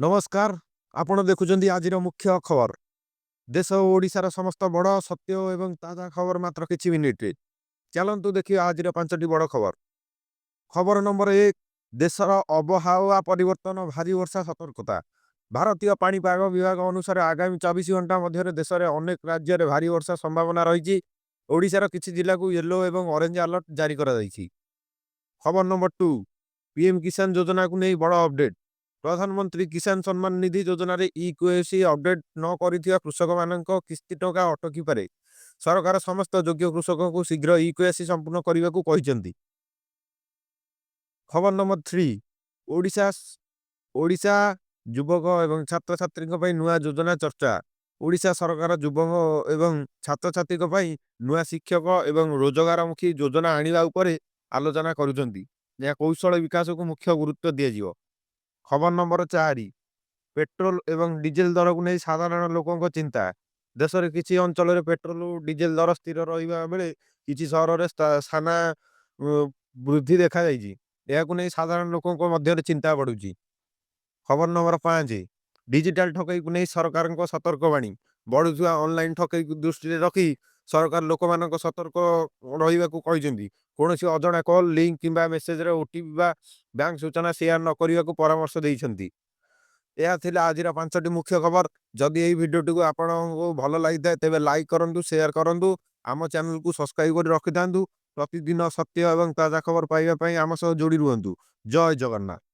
ନମସ୍କାର, ଆପଣ ଦେଖୁଛନ୍ତି ଆଜିର ମୁଖ୍ୟ ଖବର। ଦେଶ ଓ ଓଡ଼ିଶାର ସମସ୍ତ ବଡ଼, ସତ୍ୟ ଏବଂ ତାଜା ଖବର ମାତ୍ର କିଛି ମିନିଟରେ। ଚାଲନ୍ତୁ ଦେଖିବା ଆଜିର ପାଞ୍ଚଟି ବଡ଼ ଖବର। ଖବର ନମ୍ବର 1, ଦେଶର ଆବହାୱା ପରିବର୍ତ୍ତନ, ଭାରୀ ବର୍ଷା ସତର୍କତା। ଭାରତୀୟ ପାଣିପାଗ ବିଭାଗ ଅନୁସାରେ ଆଗାମୀ 24 ଘଣ୍ଟା ମଧ୍ୟରେ ଦେଶରେ ଅନେକ ରାଜ୍ୟରେ ଭାରୀ ବର୍ଷା ସମ୍ଭାବନା ରହିଛି। ଓଡ଼ିଶାର କିଛି ଜିଲ୍ଲାକୁ ୟେଲୋ ଏବଂ ଅରେଞ୍ଜ ଆଲର୍ଟ ଜାରି କରାଯାଇଛି। ଖବର ନମ୍ବର 2, ପିଏମ୍ କିଷାନ ଯୋଜନାକୁ ନେଇ ବଡ଼ ଅପଡେଟ୍। ପ୍ରଧାନମନ୍ତ୍ରୀ କିଷାନ ସମ୍ମାନ ନିଧି ଯୋଜନାରେ ଇ କେୱାଇସି ଅପଡେଟ୍ ନ କରିଥିବା କୃଷକମାନଙ୍କ କିସ୍ତି ଟଙ୍କା ଅଟକିପାରେ। ସରକାର ସମସ୍ତ ଯୋଗ୍ୟ କୃଷକଙ୍କୁ ଶୀଘ୍ର ଇ କେୱାଇସି ସମ୍ପୂର୍ଣ୍ଣ କରିବାକୁ କହିଛନ୍ତି। ଖବର ନମ୍ବର 3, ଓଡ଼ିଶା ଓଡ଼ିଶା ଯୁବକ ଏବଂ ଛାତ୍ରଛାତ୍ରୀଙ୍କ ପାଇଁ ନୂଆ ଯୋଜନା ଚର୍ଚ୍ଚା। ଓଡ଼ିଶା ସରକାର ଯୁବକ ଏବଂ ଛାତ୍ରଛାତ୍ରୀଙ୍କ ପାଇଁ ନୂଆ ଶିକ୍ଷକ ଏବଂ ରୋଜଗାରମୁଖୀ ଯୋଜନା ଆଣିବା ଉପରେ ଆଲୋଚନା କରୁଛନ୍ତି। ଏହା କୌଶଳ ବିକାଶକୁ ମୁଖ୍ୟ ଗୁରୁତ୍ୱ ଦିଆଯିବ। ଖବର ନମ୍ବର 4, ପେଟ୍ରୋଲ ଏବଂ ଡିଜେଲ ଦରକୁ ନେଇ ସାଧାରଣ ଲୋକଙ୍କ ଚିନ୍ତା। ଦେଶରେ କିଛି ଅଞ୍ଚଳରେ ପେଟ୍ରୋଲ ଓ ଡିଜେଲ ଦର ସ୍ଥିର ରହିବା ବେଳେ କିଛି ସହରରେ ସାମାନ୍ୟ ବୃଦ୍ଧି ଦେଖାଯାଇଛି। ଏହାକୁ ନେଇ ସାଧାରଣ ଲୋକଙ୍କ ମଧ୍ୟରେ ଚିନ୍ତା ବଢୁଛି। ଖବର ନମ୍ବର 5, ଡିଜିଟାଲ ଠକେଇକୁ ନେଇ ସରକାରଙ୍କ ସତର୍କବାଣୀ। ବଢୁଥିବା ଅନଲାଇନ ଠକେଇକୁ ଦୃଷ୍ଟିରେ ରଖି ସରକାର ଲୋକମାନଙ୍କ ସତର୍କ ରହିବାକୁ କହିଛନ୍ତି। କୌଣସି ଅଜଣା କଲ୍, ଲିଙ୍କ କିମ୍ବା ମେସେଜରେ ଓଟିପି ବା ବ୍ୟାଙ୍କ ସୂଚନା ସେୟାର ନ କରିବାକୁ ପରାମର୍ଶ ଦେଇଛନ୍ତି। ଏହା ଥିଲା ଆଜିର ପାଞ୍ଚଟି ମୁଖ୍ୟ ଖବର। ଯଦି ଏହି ଭିଡ଼ିଓଟିକୁ ଆପଣଙ୍କୁ ଭଲ ଲାଗିଥାଏ, ତେବେ ଲାଇକ୍ କରନ୍ତୁ, ସେୟାର କରନ୍ତୁ, ଆମ ଚ୍ୟାନେଲକୁ ସବସ୍କ୍ରାଇବ କରି ରଖିଥାନ୍ତୁ। ପ୍ରତିଦିନ ସତ୍ୟ ଏବଂ ତାଜା ଖବର ପାଇବା ପାଇଁ ଆମ ସହ ଯୋଡ଼ି ରୁହନ୍ତୁ। ଜୟ ଜଗନ୍ନାଥ।